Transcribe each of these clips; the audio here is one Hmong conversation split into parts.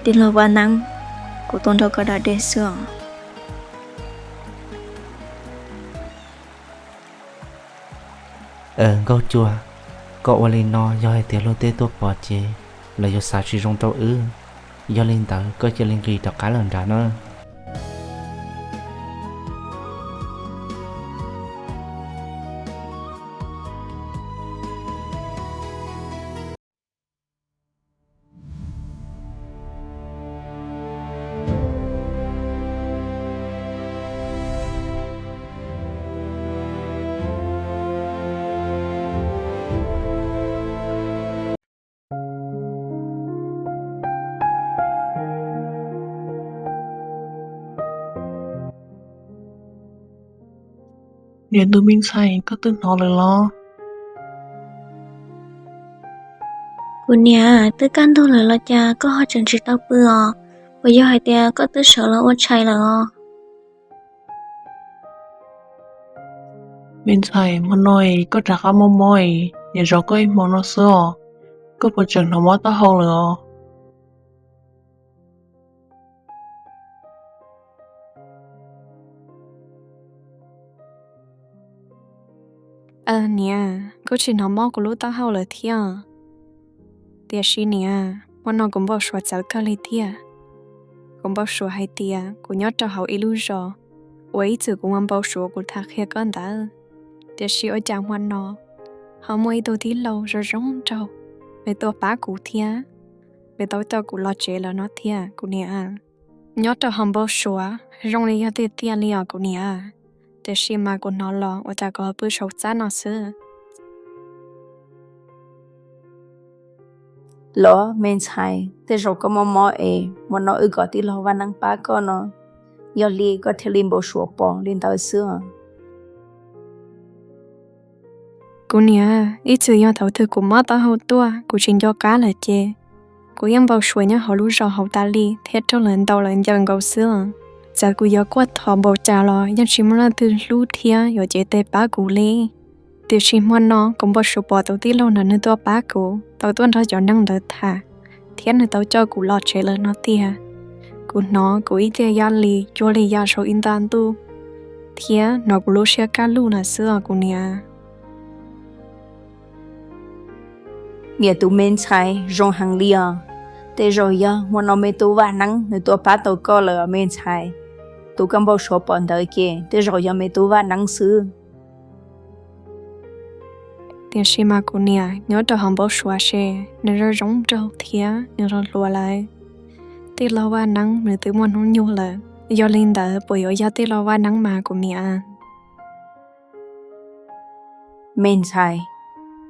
Tij laug Vaj Neeb, kuv tuaj nrog koj da dej xwb os. Nkauj Cua, koj ua li no yog hais tias luag tej tuaj pom ces lawv yuav xav tsis zoo rau wb. Yog li ntawd koj cia li nqis rov qab lawm nrad na. Niam tus me ntxhais, koj twb hnov lawm los? Kuv niam, twb kaj ntug lawm los cas koj ho tseem tsis tau pw os? Puas yog hais tias koj twb sawv los ua tshais lawm os? Me ntxhais, hmo no es koj rov qab mob mob es niam zov koj ib hmo no xwb os. Koj puas tseem hnov mob taub hau lawm os? Niam, kuv tsis hnov mob kuv lub taub hau lawm thiab. Tiam sis niam, hmo no kuv npau suav txawv kawg li tiag. Kuv npau suav hais tias kuv nyob rau hauv ib lub zos uas ib txwm kuv muaj npau suav kuv tham qhia koj ntawd. Tiam sis ua cas hmo no ho muaj ib tug tij laug zoo zoo nraug, nws tuaj pab kuv thiab nws tau coj kuv los tsev lawm no tiag kuv niam. Nyob rau hauv npau suav zoo li yog tiag tiag li os kuv niam, tiam sis mas kuv hnov los ua cas kuv ho pw saum txaj no xwb. Los me ntxhais, tej zaum koj mob mob es hmo no wb kom tij laug Vaj Neeb pab koj no, yog li koj thiaj li npau suav pom li ntawd xwb. Kuv niam, ib txwm yog thaum twg kuv mob taub hau tuaj kuv tsis nco qab lawm ces kuv yeej npau suav nyob hauv lub zos hauv tas li thiab raug lawv ntaus lawv ncaws nkaus xwb. Txawm kuv yuav quaj thov npaum cas los yeej tsis muaj leej twg hlub thiab yuav cev tes pab kuv li. Tiam sis hmo no kuv npau suav pom tus tij laug ntawd nws tuaj pab kuv, tau tuaj nrog cov neeg ntawd tham, thiab nws tau coj kuv los tsev lawm no tiag. Kuv hnov kuv ib tiag yaj li cuag li ya saum ib nta ntuj, thiab hnov kuv lub siab kaj lug lawm xwb os kuv niam. Niam tus me ntxhais, zoo heev li os. Tej zaum yog hmo no me tub Vaj Neeb nws tuaj pab tau koj lawm os me ntxhais. Tus koj npau suav pom ntawd ces tej zaum yog me tub Vaj Neeb xwb. Tiam sis mas kuv niam, nyob rau hauv npau suav ces nws zoo zoo nraug thiab nws hluas hluas lawm. Tij laug Vaj Neeb nws twb muaj hnub nyoog lawm, yog li ntawd puas yuav yog tij laug Vaj Neeb mas kuv niam? Me ntxhais,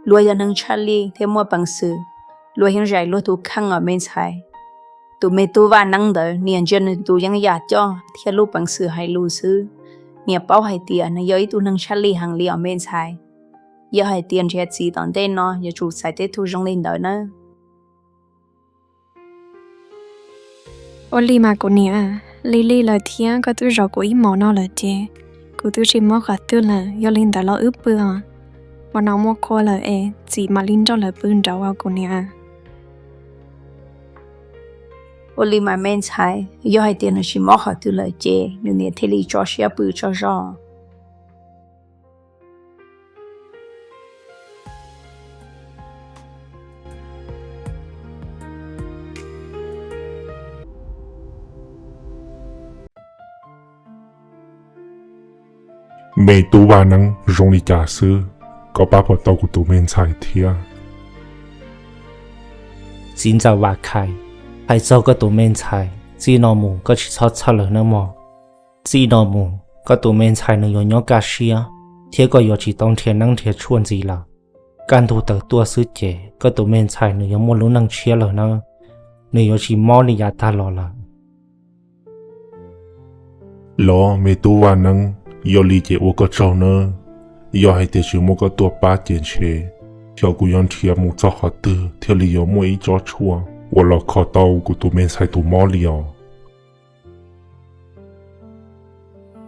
luag yog neeg tshaj lij thiab muaj peev xwm, luag yeej zais luag tus kheej os me ntxhais. Tus me tub Vaj Neeb ntawd niam ntsia nws tus yeeb yam coj thiab lub peev xwm hais lus xwb, niam paub hais tias nws yog ib tug neeg tshaj lij heev li os me ntxhais. Yog hais tias nrhiav txiv tom ntej no yuav tsum txais tej tug zoo li ntawd nawb. Ua li mas kuv niam, lig lig lawm thiab koj twb zov kuv ib hmos no lawm ces kuv twb tsis mob qhov twg lawm, yog li ntawd los wb pw os. Hmo no muaj qhua lawm es txiv mam li nrog lawv pw nraud os kuv niam. Ua li mas me ntxhais, yog hais tias nws tsis mob qhov twg lawm ces nws niam thiaj li tso siab pw tsaug zog. Me tub Vaj Neeb, zoo li cas xwb, koj pab puas tau kuv tus me ntxhais thiab? Txiv ntxawm Vam Khais, hais txog koj tus me ntxhais, txij no mus koj tsis txhob txhawj lawm nawb mog. Txij no mus koj tus me ntxhais nws yuav nyob kaj siab, thiab koj yuav tsis tau nrhiav neeb nrhiav tshuaj ntxiv lawm. Kaj ntug tawm tuaj xwb ces koj tus me ntxhais nws yuav muaj lub neej tshiab lawm nawb, nws yuav tsis mob li yav tag los lawm. Los me tub Vaj Neeb, yog li ces ua koj tsaug nawb. Yog hais tias tsis muaj koj tuaj pab ces ntshe xyov kuv yuav nrhiav mus txog qhov twg thiaj li yuav muaj ib tsob tshuaj uas los kho tau kuv tus me ntxhais tus mob li os.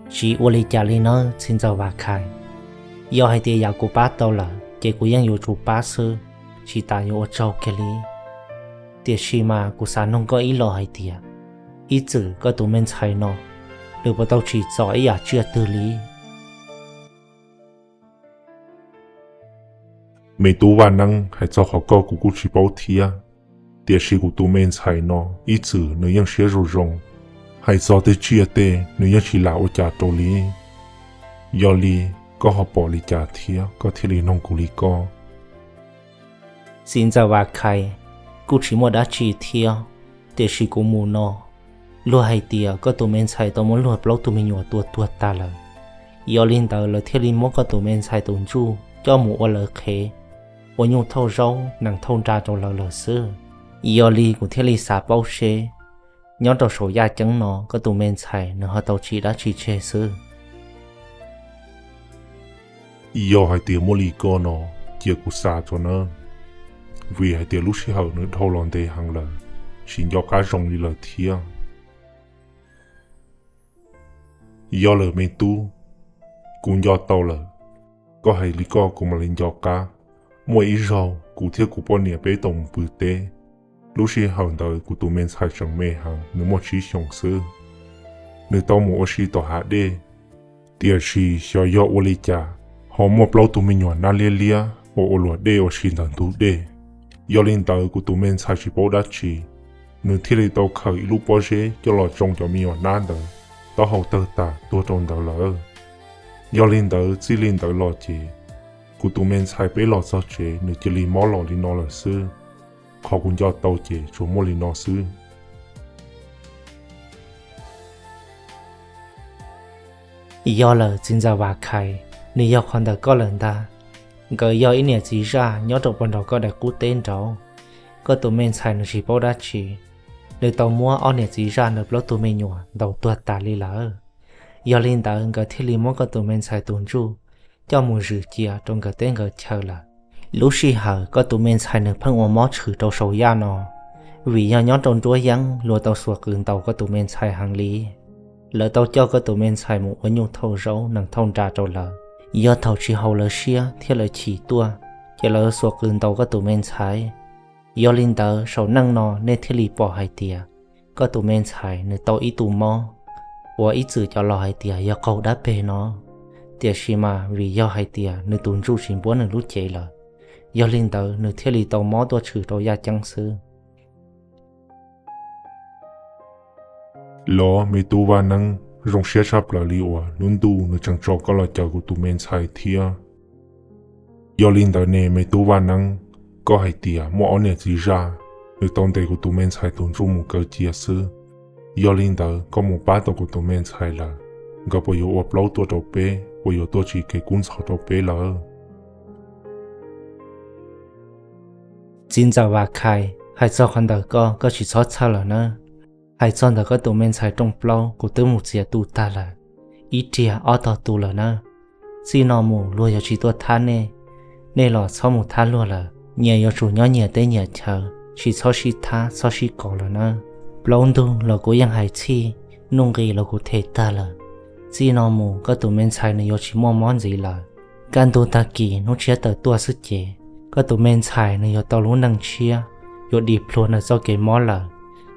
Tsis ua li cas li nawb txiv ntxawm Vam Khais. Yog hais tias yam kuv pab tau lawm ces kuv yeej yuav tsum pab xwb, tsis tas yuav ua tsaug kiag li. Tiam sis mas kuv xav nug koj ib lo hais tias, ib txwm koj tus me ntxhais no, nws puas tau tsim txom ib yam tsiaj twg li? Me tub Vaj Neeb, hais txog qhov koj kuv kuj tsis paub thiab, tiam sis kuv tus me ntxhais no ib txwm nws yeej siab zoo zoo, hais txog tej tsiaj tej nws yeej tsis lam ua cas rau li. Yog li, koj ho pom li cas thiab koj thiaj li nug kuv li ko? Txiv ntxawm Vam Khais, kuj tsis muaj dab tsi thiab, tiam sis kuv mus no, luag hais tias koj tus me ntxhais tau muab luag plaub tug me nyuam tua tuag tag lawm. Yog li ntawd lawv thiaj li muab koj tus me ntxhais tus ntsuj coj mus ua lawv qhev, ua nyuj thauj zaub nees thauj nra rau lawv lawm xwb. Yog li kuv thiaj li xav paub seb, nyob rau saum yaj ceeb no koj tus me ntxhais nws ho tau tsim dab tsi tseg xwb. Yog hais tias muaj li ko no, cia kuv xav tso nawb, vim hais tias lub sij hawm nws dhau los ntev heev lawm, tsis nco qab zoo li lawm thiab. Yog lawm me tub, kuv nco tau lawm. Koj hais li koj kuv mam li nco qab. Muaj ib zaug kuv thiab kuv poj niam peb tau mus pw teb. Lub sij hawm ntawd kuv tus me ntxhais tseem me heev, nws muaj tsib xyoos xwb. Nws tau mus ua si tom hav dej, tiam sis xyov yog ua li cas ho muaj plaub tug me nyuam nab liab liab uas ua luam dej ua si ntawm ntug dej. Yog li ntawd kuv tus me ntxhais tsis paub dab tsi, nws thiaj li tau khaws ib lub pob zeb coj los tsoo cov me nyuam nab ntawd, taub hau tawg tas tuag rau ntawd lawm. Yog li ntawd txij li ntawd los ces kuv tus me ntxhais peb los txog tsev nws cia li mob los li no lawm xwb. Qhov kuv nco tau ces tsuas muaj li no xwb. Yog lawm txiv ntxawm Vam Khais, nws yog qhov ntawm koj lawm ntag. Nkawd yog ib niam txiv zaj nyob rau puag nraum koj daim qub teb nraud. Koj tus me ntxhais nws tsis paub dab tsi, nws tau muab ob niam txiv zaj ntawd plaub tug me nyuam ntaus tuag tas li lawm. Yog li ntawd nkawd thiaj li muab koj tus me ntxhais tus ntsuj coj mus zwm cia rau nkawd teb nkawd chaw lawm. Lub sij hawm koj tus me ntxhais nws pheej ua mob tshwm rau saum yaj no, vim yog nyob rau nruab yeeb luag tau xuas qws ntaus koj tus me ntxhais heev li. Lawv tau coj koj tus me ntxhais mus ua nyuj thauj zaub nees thauj nra rau lawv. Yog thaum tsis haum lawv siab thiab lawv chim tuaj, ces lawv xuas qws ntaus koj tus me ntxhais. Yog li ntawd saum neej no nej thiaj li pom hais tias koj tus me ntxhais nws tau ib tug mob uas ib txwm cov laus hais tias yog qaug dab peg no, tiam sis mas vim yog hais tias nws tus ntsuj tsis npuab nws lub cev lawm, yog li ntawd nws thiaj li tau mob tuaj tshwm rau yaj ceeb xwb. Los me tub Vaj Neeb, zoo siab tshaj plaws li uas lub ntuj nws tseem tso koj los caw kuv tus me ntxhais thiab. Yog li ntawd ne me tub Vaj Neeb, koj hais tias muaj ob niam txiv zaj, nws tau ntes kuv tus me ntxhais tus ntsuj mus kaw cia xwb. Yog li ntawd koj mus pab tau kuv tus me ntxhais lawm, nkawd puas yuav ua plaub tuaj rau peb, puas yuav tuaj tsim kev kub ntxhov rau peb lawm? Txiv ntxawm Vam Khais, hais txog qhov ntawm koj, koj tsis txhob txhawj lawm nawb. Hais txog ntawm koj tus me ntxhais rooj plaub, kuv twb mus txiav tu tag lawm, ib riag ob tog tu lawm nawb. Txij no mus luag yuav tsis tuaj thab nej, nej los txhob mus thab luag lawm. Nyias yuav tsum nyob nyias teb nyias chaw, tsis txhob sib thab txhob sib kov lawm nawb. Plaub ntug los kuv yeej hais txhij, nuj nqis los kuv them tag lawm. Txij no mus koj tus me ntxhais nws yuav tsis muaj mob ntxiv lawm. Kaj ntug tag kis hnub tshiab tawm tuaj xwb ces koj tus me ntxhais nws yuav tau lub neej tshiab, yuav dim plhuav nws txoj kev mob lawm.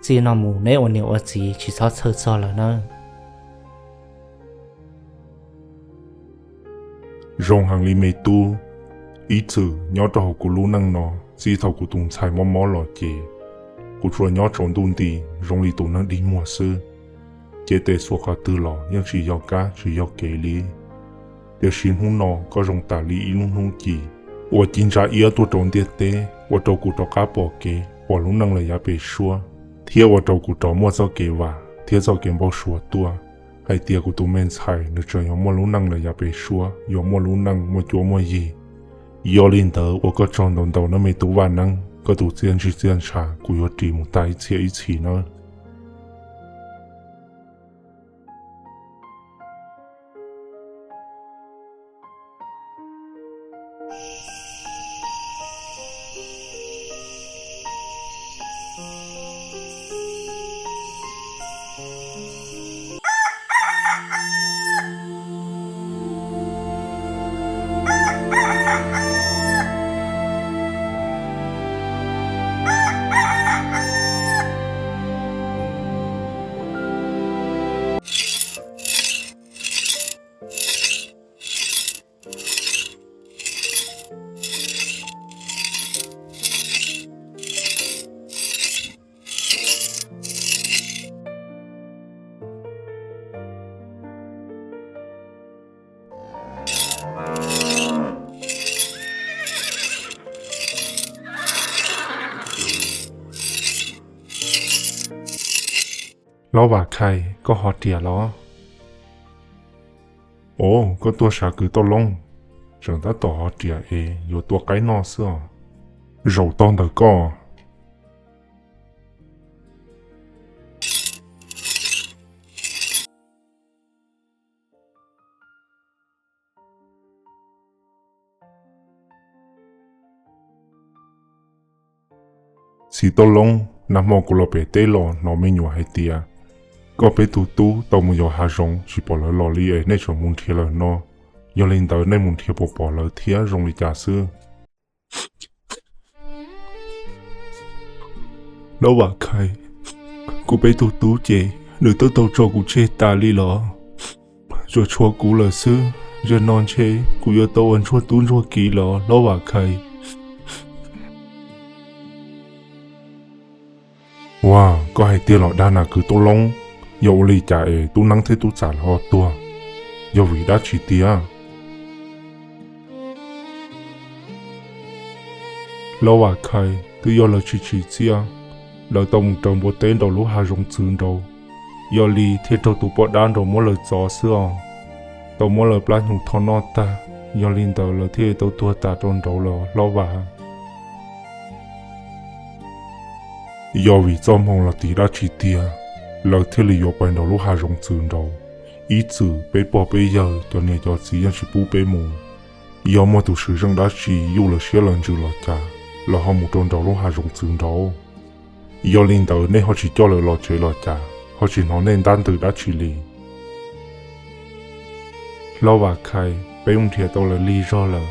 Txij no mus neb ua niam ua txiv tsis txhob txhawj txog lawm nawb. Zoo heev li me tub, ib txwm nyob rau hauv kuv lub neej no, txij thaum kuv tus ntxhais mob mob los ces kuv tsuas nyob tsaus ntuj nti zoo li tus neeg dig muag xwb. Cev tes xuas qhov twg los yeej tsis yog kab tsis yog kev li. Tiam sis hnub no koj zoo tas li ib lub hnub ci uas ci ntsa iab tuaj rau ntiaj teb, ua rau kuv rov qab pom kev pom lub neej lawm yav pem suab, thiab ua rau kuv rov muaj txoj kev vam thiab txoj kev npau suav tuaj. hais tias kuv tus me ntxhais nws tseem yuav muaj lub neej lawm yav pem suab, yuav muaj lub neej muaj cuab muaj yig. Yog li ntawd ua koj tsaug ntau ntau nawb me tub Vaj Neeb, koj tus txiaj ntsig txiaj ntsha kuv yuav ris mus tag ib txhia ib txhis nawb. Hlob Vam Khais, koj ho riam los? Os, koj tuaj sav kwv Tooj Loob, tseem tab tom ho riam es yuav tua qaib noj xwb os. Zaum tog ntawm koj. Txiv Tooj Loob, nag hmo kuv los pem teb los hnov me nyuam hais tias koj peb tug tub tau mus yos hav zoov tsis pom lawv los li es nej tseem mus nrhiav lawm no. Yog li ntawd nej mus nrhiav puas pom lawv thiab zoo li cas xwb? Hlob Vam Khais, kuv peb tug tub ces nws twb tau tso kuv tseg tas li los, tsuas tshuav kuv lawm xwb. Zaum no ntshe kuv yuav tau ua ntsuag tub ntsuag kiv los Hlob Vam Khais. Ua, koj hais tiag los dag na kwv Tooj Loob? Yog ua li cas es tub neeb thiab tub txam lawv ho tuag? Yog vim dab tsi tiag? Hlob Vam Khais, twb yog lawv tsis tsim txiaj, lawv tau mus raws npua teb nraum lub hav zoov txwv nraud, yog li thiaj raug tus poj dab nraud muab lawv txov xwb os. Tau muab lawv plab hnyuv tho noj tag, yog li ntawd lawv thiaj tau tuag tas rau nraud lawm Hlob Vam. Yog vim txoj hmoo los tim dab tsi tiag, lawv thiaj li yuav pais nraum lub hav zoov txwv nraud. Ib txwm peb pog peb yawg cov niam cov txiv yeej tsis pub peb mus. Yog muaj tus swm zeej dab tsi yuj lawv siab lawv ntsws los cas, lawv ho mus rau nraum lub hav zoov txwv nraud. Yog li ntawd nej ho tsis coj lawv los tsev los cas, ho tsis hnov nej ntab ntws dab tsi li? Hlob Vam Khais, peb mus nrhiav tau lawv lig zog lawm,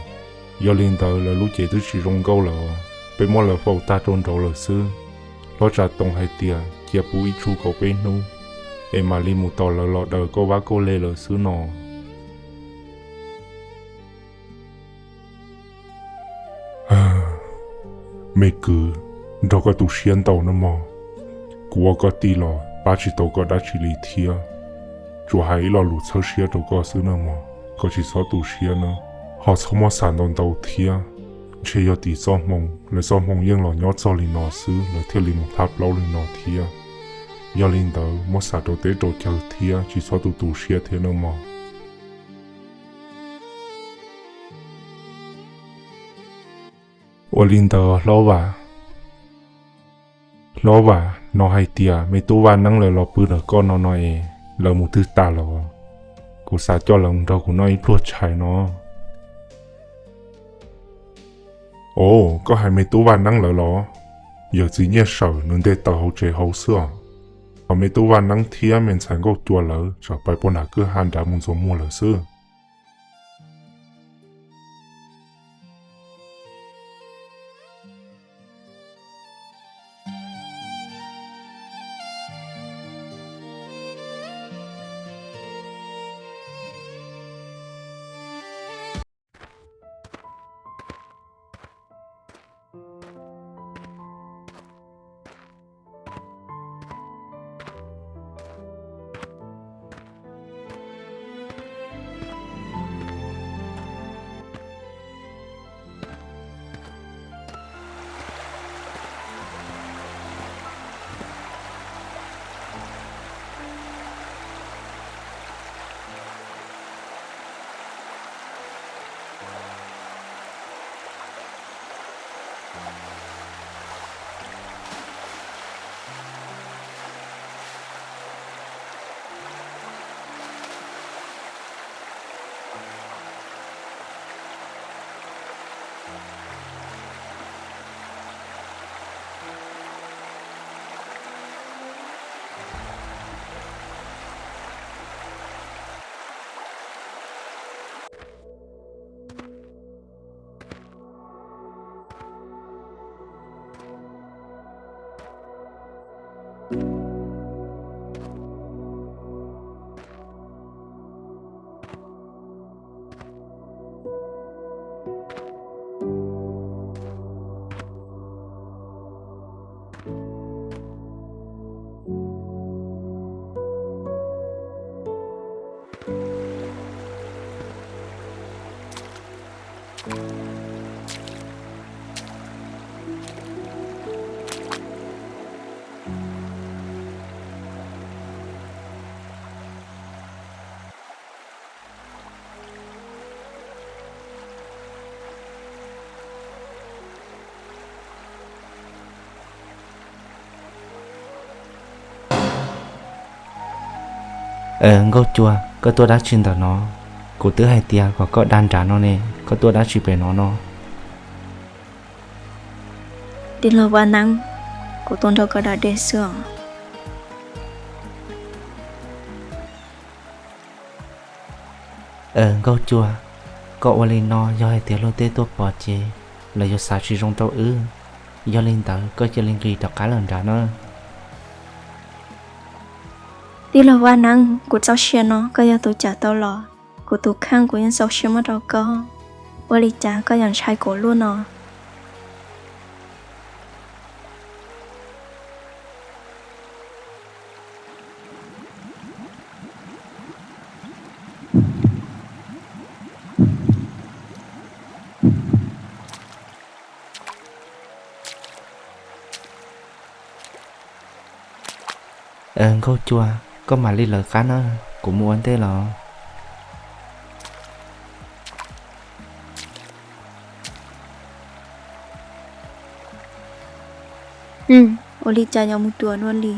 yog li ntawd lawv lub cev twb tsis zoo nkauj lawm, peb muab lawv faus tag rau nraud lawm xwb. Hlob Tsav Toom hais tias cia puv ib tsug kaum peb hnub, es mam li mus tos lawv los daws koj vab koj le lawm xwb no. Me kwv, nrog koj tu siab ntau nawb mog. Kuv ua koj tij los pab tsis tau koj dab tsi li thiab, tsuas hais ib lo lus txhawb siab rau koj xwb nawb mog, koj tsis txhob tu siab nawb. Ho txhob muab xav ntau ntau thiab, ntshe yog tim txoj hmoo, lawv txoj hmoo yeej los nyob txog li no xwb lawv thiaj li mus thab plaub li no thiab. Yog li ntawd muab xav rau teb rau chaw thiab tsis txhob tu tu siab thiab nawb mog. Ua li ntawd Hlob Vam. Hlob Vam, hnov hais tias me tub Vaj Neeb lawv los pw ntawm koj no no es lawv mus twg tas los? Kuv xav coj lawv mus nrog kuv noj ib pluag tshais no. Os, koj hais me tub Vaj Neeb lawv los? Yawm txiv Nyiaj Sawm nws nte taws hauv tsev hauv xwb os. Ho me tub Vaj Neeb thiab me ntxhais Nkauj Cua lawv txawm pais puag nram kwj ha nrad mus ntxuas muag lawm xwb. Nkauj Cua, koj tuaj dab tsi ntawm no? Kuv twb hais tias kom koj da nrad no ne, koj tuaj dab tsi pem no no? Tij laug Vaj Neeb, kuv tuaj nrog koj da dej xwb os. Nkauj Cua, koj ua li no yog hais tias luag tej tuaj pom ces lawv yuav xav tsis zoo rau wb. Yog li ntawd koj cia li nqis rov qab lawm nrad na. Tij laug Vaj Neeb, kuv txoj sia no koj yog tus cawm tau los, kuv tus kheej kuv yeej txaus siab muab rau koj. Ua li cas koj yuav ntshai kuv luaj no? Nkauj Cua, koj mam li lawv qab na, kuv mus ua ntej los. Ua li cas yuav mus ruam luaj li?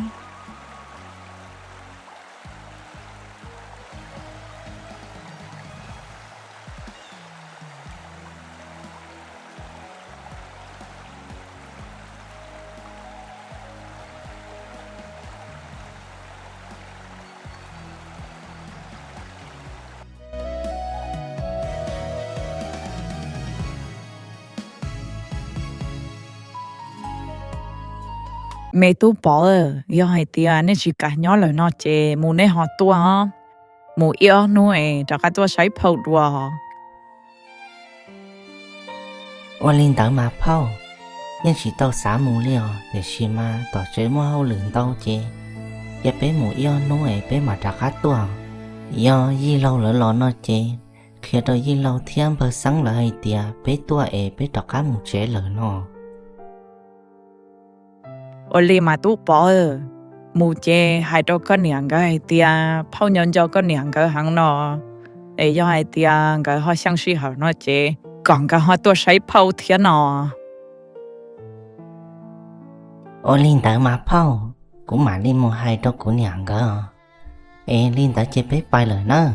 Me tub Pov, yog hais tias nej tsis kam nyob lawm no ces mus nej ho tuaj os. Mus ib ob hnub es rov qab tuaj saib phauj dua. Ua li ntawd mas phauj, yeej tsis tau xav mus li os, tiam sis mas tom tsev muaj hauj lwm ntau ces cia peb mus ib ob hnub es peb mam rov qab tuaj. Yog Yij Laug lawv los no ces qhia rau Yij Laug thiab Npawg Xeeb lawv hais tias peb tuaj es peb rov qab mus tsev lawm no. Ua li mas tub Pov, mus ces hais rau koj niam nkawd hais tias phauj nco nco koj niam nkawd heev no, es yog hais tias nkawd ho xyeej sij hawm no ces kom nkawd ho tuaj saib phauj thiab no. Ua li ntawd mas phauj, kuv mam li mus hais rau kuv niam nkawd. Es li ntawd ces peb pais lawm nawb.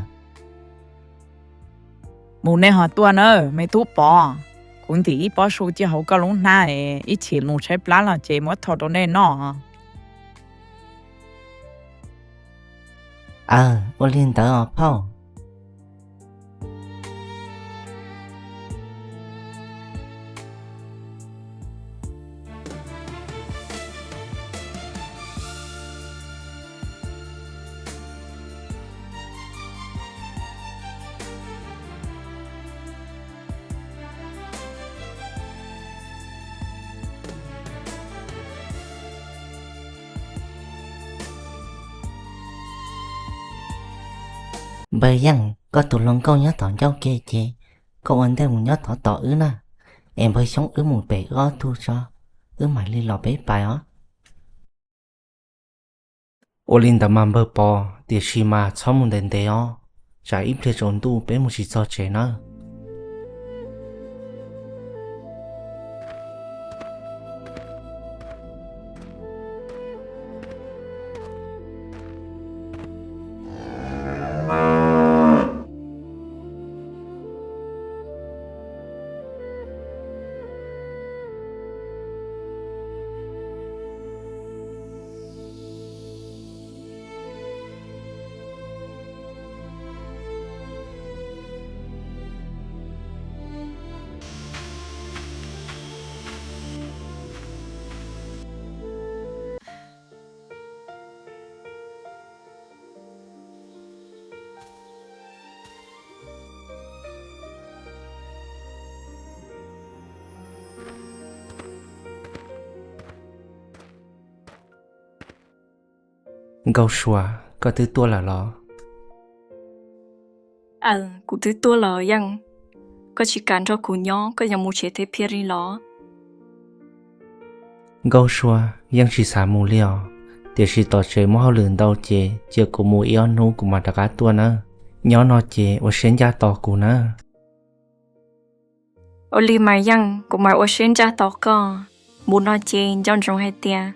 Mus nej ho tuaj nawb me tub Pov, kuv ntim ib pob su cia hauv koj lub hnab es ib chim mus tshaib plab los ces muab thau rau nej noj. Aw, ua li ntawd os phauj. Npawg Yeej, koj tus hluas nkauj nyob tom ncauj ke ces koj ua ntej mus nyob tod tos wb na, es npawg Xyoob wb mus pem wb ob tug tso, wb mam li los peb pais os. Ua li ntawd mas npawg Pov, tiam sis mas txhob mus ntev ntev os, tsam ib pliag tsaus ntuj peb mus tsis txog tsev nawb. Nkauj Sua, koj twb tuaj lawm los? Aw, kuv twb tuaj los Yeej. Koj tsis kam nrog kuv nyob, koj yuav mus tsev teb phiaj li los? Nkauj Sua, Yeej tsis xav mus li os, tiam sis tom tsev muaj hauj lwm ntau ces cia kuv mus ib ob hnub kuv mam rov qab tuaj nawb. Nyob no ces ua siab ncaj tos kuv nawb. Ua li mas Yeej, kuv mam ua siab ncaj tos koj. Mus no ces nco ntsoov hais tias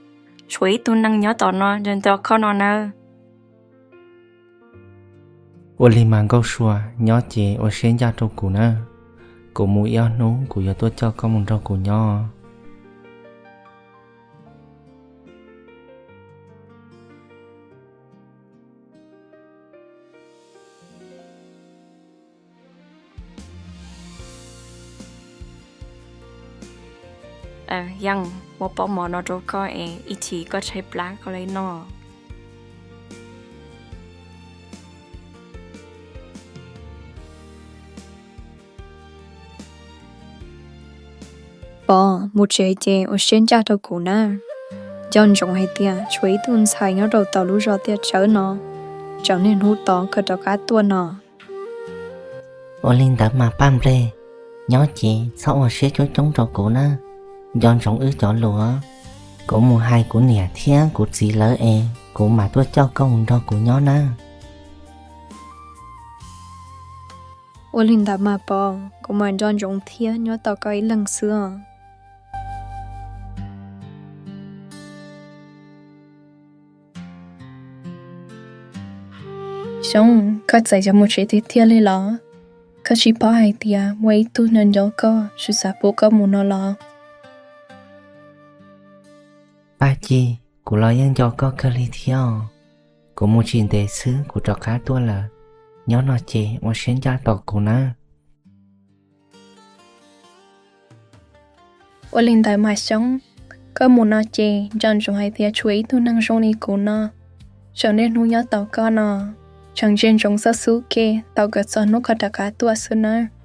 tshuav ib tug neeg nyob tom no nco nco koj no nawb. Ua li mas Nkauj Sua, nyob ces ua siab ncaj rau kuv nawb. Kuv mus ib ob hnub kuv yuav tuaj coj koj mus nrog kuv nyob. Yeej, muab pob mov no rau koj es ib chim koj tshaib plab koj li noj. Pov, mus tsev ces ua siab ncaj rau kuv nawb. Nco ntsoov hais tias tshuav ib tug ntxhais nyob rau tom lub zos tiaj tsawb no, tseem niaj hnub tos koj rov qab tuaj no. Ua li ntawd mas Paj Nplej, nyob ces txhob ua siab coob coob rau kuv nawb, nco ntsoov wb cov lus. Kuv mus hais kuv niam thiab kuv txiv lawv es kuv mam tuaj coj koj mus nrog kuv nyob nawb. Ua li ntawd mas Pov, kuv mam nco ntsoov thiab nyob tos koj ib leeg xwb os. Xyoob, koj txawm yuav mus tsev tiag tiag li los? Koj tsis paub hais tias muaj ib tug neeg nco koj tsis xav pub koj mus no los? Paj Ci, kuv los yeej nco koj kawg li thiab os. Kuv mus tsis ntev xwb kuv rov qab tuaj lawm. Nyob no ces ua siab ncaj tos kuv nawb. Ua li ntawd mas Xyoob, koj mus no ces nco ntsoov hais tias tshuav ib tug neeg zoo li kuv no tseem niaj hnub nyob tos koj no. Tseem ntsia ntsoov xoj xub ke tos kom txog hnub koj rov qab tuaj xwb nawb.